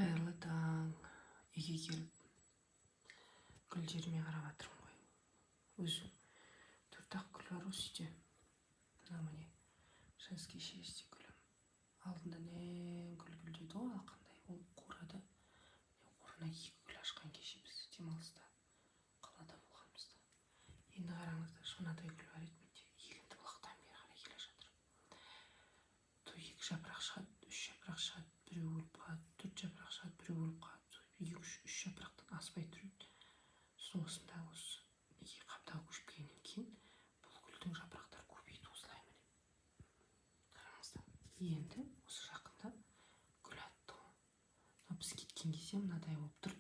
Қайырлы таң! Үйге келіп, гүлдеріме қарап жатырмын ғой. Өзі төрт ақ гүл бар осы үйде. Мына, міне, женский счастье гүлі. Алдында не гүл гүлдеді ғой, алақандай, ол қурады. Орнына екі гүл ашқан. Кеше біз демалыста, қалада болғанбызда. Енді қараңыздаршы, мынадай гүл бар еді менде, Егінді бұлақтан бері қарай келе жатыр. То екі жапырақ шығады, үш жапырақ шығады, біреу өліп қалады, төрт жапырақ шығады, біреу өліп қалады, екі, үш жапырақтан аспай тұрады. Сосын осында, осы неге, қаптағы көшіп келгеннен кейін бұл гүлдің жапырақтары көбейді осылай. Міне, қараңыздар, енді осы жақында гүл атты ғой. Мынау біз кеткен кезде мынадай болып.